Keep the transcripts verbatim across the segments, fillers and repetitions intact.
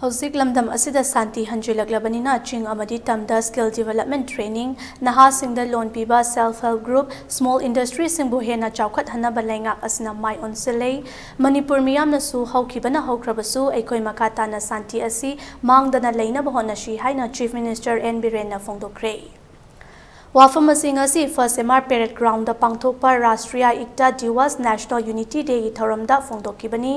ꯍꯧꯖꯤꯛ ꯂꯝꯗꯝ ꯑꯁꯤꯗ ꯁꯥꯟꯇꯤ ꯍꯟꯖꯤꯜꯂꯛꯂꯕꯅꯤꯅ ꯆꯤꯡ ꯑꯃꯗꯤ ꯇꯝꯗ skill development training, ꯅꯍꯥꯁꯤꯡꯗ loan ꯄꯤꯕ self help group, small industryꯁꯤꯡꯕꯨ ꯍꯦꯟꯅ ꯆꯥꯎꯈꯠꯍꯟꯅꯕ ꯂꯩꯉꯥꯛ ꯑꯁꯤꯅ ꯃꯥꯏ ꯑꯣꯟꯁꯤꯜꯂꯦ꯫ ꯃꯅꯤꯄꯨꯔ ꯃꯤꯌꯥꯝꯅꯁꯨ ꯍꯧꯈꯤꯕꯅ ꯍꯧꯈ꯭ꯔꯕꯁꯨ ꯑꯩꯈꯣꯏ ꯃꯈꯥ ꯇꯥꯅ ꯁꯥꯟꯇꯤ ꯑꯁꯤ ꯃꯥꯡꯗꯅ ꯂꯩꯅꯕ ꯍꯣꯠꯅꯁꯤ ꯍꯥꯏꯅ Chief Minister N ꯕꯤꯔꯦꯟꯅ ꯐꯣꯡꯗꯣꯛꯈ꯭ꯔꯦ꯫ ꯋꯥꯐꯝ ꯑꯁꯤ ꯉꯁꯤ First M R Parade Groundꯗ ꯄꯥꯡꯊꯣꯛꯄ Rashtriya Ekta Diwas National Unity Dayꯒꯤ ꯊꯧꯔꯝꯗ ꯐꯣꯡꯗꯣꯛꯈꯤꯕꯅꯤ꯫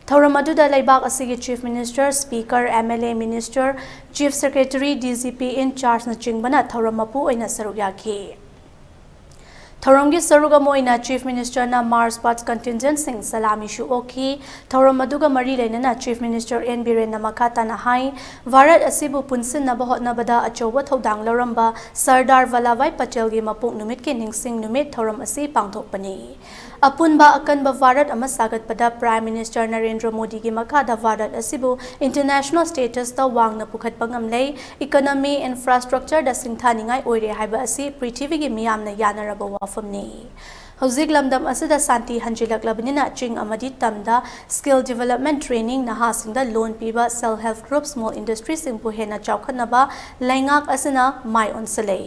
ꯊꯧꯔꯝ ꯑꯗꯨꯗ ꯂꯩꯕꯥꯛ ꯑꯁꯤꯒꯤ Chief Minister, Speaker, M L A, Minister, Chief Secretary, D G P in chargeꯅꯆꯤꯡꯕꯅ ꯊꯧꯔꯝ ꯃꯄꯨ ꯑꯣꯏꯅ ꯁꯔꯨꯛ ꯌꯥꯈꯤ꯫ ꯊꯧꯔꯝꯒꯤ ꯁꯔꯨꯛ ꯑꯃ ꯑꯣꯏꯅ Chief Ministerꯅ march past contingentꯁꯤꯡ ꯁꯂꯥꯃꯤꯁꯨ ꯑꯣꯛꯈꯤ꯫ ꯊꯧꯔꯝ ꯑꯗꯨꯒ ꯃꯔꯤ ꯂꯩꯅꯅ Chief Minister N ꯕꯤꯔꯦꯟꯅ ꯃꯈꯥ ꯇꯥꯅ ꯍꯥꯏ, ꯚꯥꯔꯠ ꯑꯁꯤꯕꯨ ꯄꯨꯟꯁꯤꯟꯅꯕ ꯍꯣꯠꯅꯕꯗ ꯑꯆꯧꯕ ꯊꯧꯗꯥꯡ ꯂꯧꯔꯝꯕ ꯁꯔꯗꯥꯔ ꯚꯜꯂꯥꯚꯥꯏ ꯄꯇꯦꯜꯒꯤ ꯃꯄꯣꯛ ꯅꯨꯃꯤꯠꯀꯤ ꯅꯤꯡꯁꯤꯡ ꯅꯨꯃꯤꯠ ꯊꯧꯔꯝ ꯑꯁꯤ ꯄꯥꯡꯊꯣꯛꯄꯅꯤ꯫ ꯑꯄꯨꯟꯕ ꯑꯀꯟꯕ ꯚꯥꯔꯠ ꯑꯃ ꯁꯥꯒꯠꯄꯗ Prime Minister ꯅꯔꯦꯟꯗ꯭ꯔ ꯃꯣꯗꯤꯒꯤ ꯃꯈꯥꯗ ꯚꯥꯔꯠ ꯑꯁꯤꯕꯨ international statusꯇ ꯋꯥꯡꯅ ꯄꯨꯈꯠꯄ ꯉꯝꯂꯦ, economy, infrastructureꯗ ꯁꯤꯡꯊꯥꯅꯤꯡꯉꯥꯏ ꯑꯣꯏꯔꯦ ꯍꯥꯏꯕ ꯑꯁꯤ ꯄ꯭ꯔꯤꯊꯤꯕꯤꯒꯤ ꯃꯤꯌꯥꯝꯅ ꯌꯥꯅꯔꯕ ꯋꯥꯐꯝꯅꯤ꯫ ꯍꯧꯖꯤꯛ ꯂꯝꯗꯝ ꯑꯁꯤꯗ ꯁꯥꯟꯇꯤ ꯍꯟꯖꯤꯜꯂꯛꯂꯕꯅꯤꯅ ꯆꯤꯡ ꯑꯃꯗꯤ ꯇꯝꯗ skill development training, ꯅꯍꯥꯁꯤꯡꯗ loan ꯄꯤꯕ self help group, small industryꯁꯤꯡꯕꯨ ꯍꯦꯟꯅ ꯆꯥꯎꯈꯠꯅꯕ ꯂꯩꯉꯥꯛ ꯑꯁꯤꯅ ꯃꯥꯏ ꯑꯣꯟꯁꯤꯜꯂꯦ꯫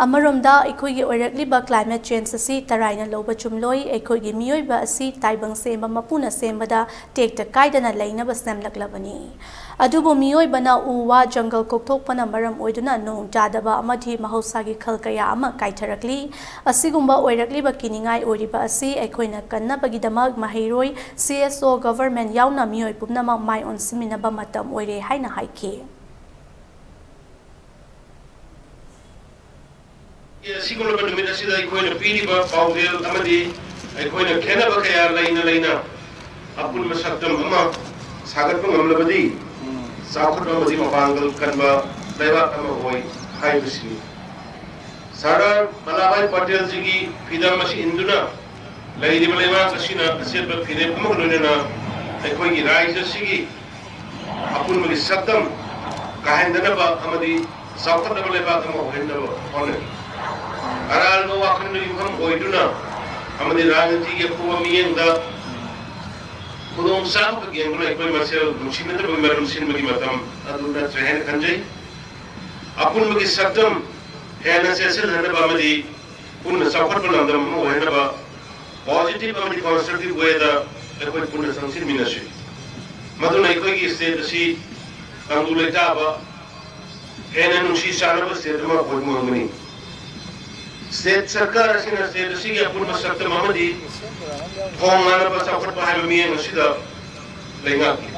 ꯑꯃꯔꯣꯝꯗ ꯑꯩꯈꯣꯏꯒꯤ ꯑꯣꯏꯔꯛꯂꯤꯕ climate change ꯑꯁꯤ ꯇꯔꯥꯏꯅ ꯂꯧꯕ ꯆꯨꯝꯂꯣꯏ꯫ ꯑꯩꯈꯣꯏꯒꯤ ꯃꯤꯑꯣꯏꯕ ꯑꯁꯤ ꯇꯥꯏꯕꯪ ꯁꯦꯝꯕ ꯃꯄꯨꯅ ꯁꯦꯝꯕꯗ ꯇꯦꯛꯇ ꯀꯥꯏꯗꯅ ꯂꯩꯅꯕ ꯁꯦꯝꯂꯛꯂꯕꯅꯤ꯫ ꯑꯗꯨꯕꯨ ꯃꯤꯑꯣꯏꯕꯅ ꯎ ꯋꯥ, ꯖꯪꯒꯜ ꯀꯣꯛꯊꯣꯛꯄꯅ ꯃꯔꯝ ꯑꯣꯏꯗꯨꯅ ꯅꯣꯡ ꯇꯥꯗꯕ ꯑꯃꯗꯤ ꯃꯍꯧꯁꯥꯒꯤ ꯈꯜ ꯀꯌꯥ ꯑꯃ ꯀꯥꯏꯊꯔꯛꯂꯤ꯫ ꯑꯁꯤꯒꯨꯝꯕ ꯑꯣꯏꯔꯛꯂꯤꯕ ꯀꯤꯅꯤꯡꯉꯥꯏ ꯑꯣꯏꯔꯤꯕ ꯑꯁꯤ ꯑꯩꯈꯣꯏꯅ ꯀꯟꯅꯕꯒꯤꯗꯃꯛ ꯃꯍꯩꯔꯣꯏ, C S O, government ꯌꯥꯎꯅ ꯃꯤꯑꯣꯏ ꯄꯨꯝꯅꯃꯛ ꯃꯥꯏ ꯑꯣꯟꯁꯤꯟꯃꯤꯟꯅꯕ ꯃꯇꯝ ꯑꯣꯏꯔꯦ ꯍꯥꯏꯅ ꯍꯥꯏꯈꯤ꯫ ꯑꯁꯤꯒꯨꯝꯂꯕ ꯅꯨꯃꯤꯠ ꯑꯁꯤꯗ ꯑꯩꯈꯣꯏꯅ ꯄꯤꯔꯤꯕ ꯄꯥꯎꯖꯦꯜ ꯑꯃꯗꯤ ꯑꯩꯈꯣꯏꯅ ꯈꯦꯠꯅꯕ ꯀꯌꯥ ꯂꯩꯅ ꯂꯩꯅ ꯑꯄꯨꯟꯕ ꯁꯛꯇꯝ ꯑꯃ ꯁꯥꯒꯠꯄ ꯉꯝꯂꯕꯗꯤ ꯆꯥꯎꯈꯠꯄ ꯑꯃꯗꯤ ꯃꯄꯥꯡꯒꯜ ꯀꯟꯕ ꯂꯩꯕꯥꯛ ꯑꯃ ꯑꯣꯏ ꯍꯥꯏꯕꯁꯤꯅꯤ꯫ ꯁꯔꯗꯥꯔ ꯚꯜꯂꯥꯚꯥꯏ ꯄꯇꯦꯜꯖꯤꯒꯤ ꯐꯤꯗꯝ ꯑꯁꯤ ꯏꯟꯗꯨꯅ ꯂꯩꯔꯤꯕ ꯂꯩꯕꯥꯛ ꯑꯁꯤꯅ ꯑꯆꯦꯠꯄ ꯐꯤꯔꯦꯞ ꯑꯃꯒ ꯂꯣꯏꯅꯅ ꯑꯩꯈꯣꯏꯒꯤ ꯔꯥꯏꯖ꯭ꯌ ꯑꯁꯤꯒꯤ ꯑꯄꯨꯟꯕꯒꯤ ꯁꯛꯇꯝ ꯀꯥꯏꯍꯟꯗꯅꯕ ꯑꯃꯗꯤ ꯆꯥꯎꯈꯠꯂꯕ ꯂꯩꯕꯥꯛ ꯑꯃ ꯑꯣꯏꯍꯟꯅꯕ ꯍꯣꯠꯅꯔꯤ꯫ ꯑꯔꯥꯟꯕ ꯋꯥꯈꯜꯗ ꯌꯨꯝꯐꯝ ꯑꯣꯏꯗꯨꯅ ꯑꯃꯗꯤ ꯔꯥꯖꯅꯤꯇꯤꯒꯤ ꯑꯄꯨꯕ ꯃꯤꯠꯌꯦꯡꯗ ꯈꯨꯗꯣꯡꯆꯥꯕꯈꯛ ꯌꯦꯡꯗꯨꯅ ꯑꯩꯈꯣꯏ ꯃꯁꯦꯜ ꯅꯨꯡꯁꯤꯅꯗꯕꯒꯤ ꯃꯔꯝ ꯁꯤꯟꯕꯒꯤ ꯃꯇꯝ ꯑꯗꯨ ꯅꯠꯇ꯭ꯔꯦ ꯍꯥꯏꯅ ꯈꯟꯖꯩ꯫ ꯑꯄꯨꯟꯕꯒꯤ ꯁꯛꯇꯝ ꯍꯦꯟꯅ ꯆꯦꯠꯁꯤꯜꯍꯟꯅꯕ ꯑꯃꯗꯤ ꯄꯨꯟꯅ ꯆꯥꯎꯈꯠꯄ ꯂꯝꯗꯝ ꯑꯃ ꯑꯣꯏꯍꯟꯅꯕ positive ꯑꯃꯗꯤ constructive way ꯗ ꯑꯩꯈꯣꯏ ꯄꯨꯟꯅ ꯆꯪꯁꯤꯟꯃꯤꯟꯅꯁꯤ꯫ ꯃꯗꯨꯅ ꯑꯩꯈꯣꯏꯒꯤ state ꯑꯁꯤ ꯇꯪꯗꯨ ꯂꯩꯇꯥꯕ, ꯍꯦꯟꯅ ꯅꯨꯡꯁꯤ ꯆꯥꯟꯅꯕ state ꯑꯃ ꯑꯣꯏꯕ ꯉꯝꯒꯅꯤ꯫ State ꯁꯔꯀꯥꯔ ꯑꯁꯤꯅ state ꯑꯁꯤꯒꯤ ꯑꯄꯨꯟꯕ ꯁꯛꯇꯝ ꯑꯃꯗꯤ ꯊꯣꯡ ꯉꯥꯟꯅꯕ ꯆꯥꯎꯈꯠꯄ ꯍꯥꯏꯕ ꯃꯤꯠꯌꯦꯡ ꯑꯁꯤꯗ ꯂꯩꯉꯥꯛꯀꯤ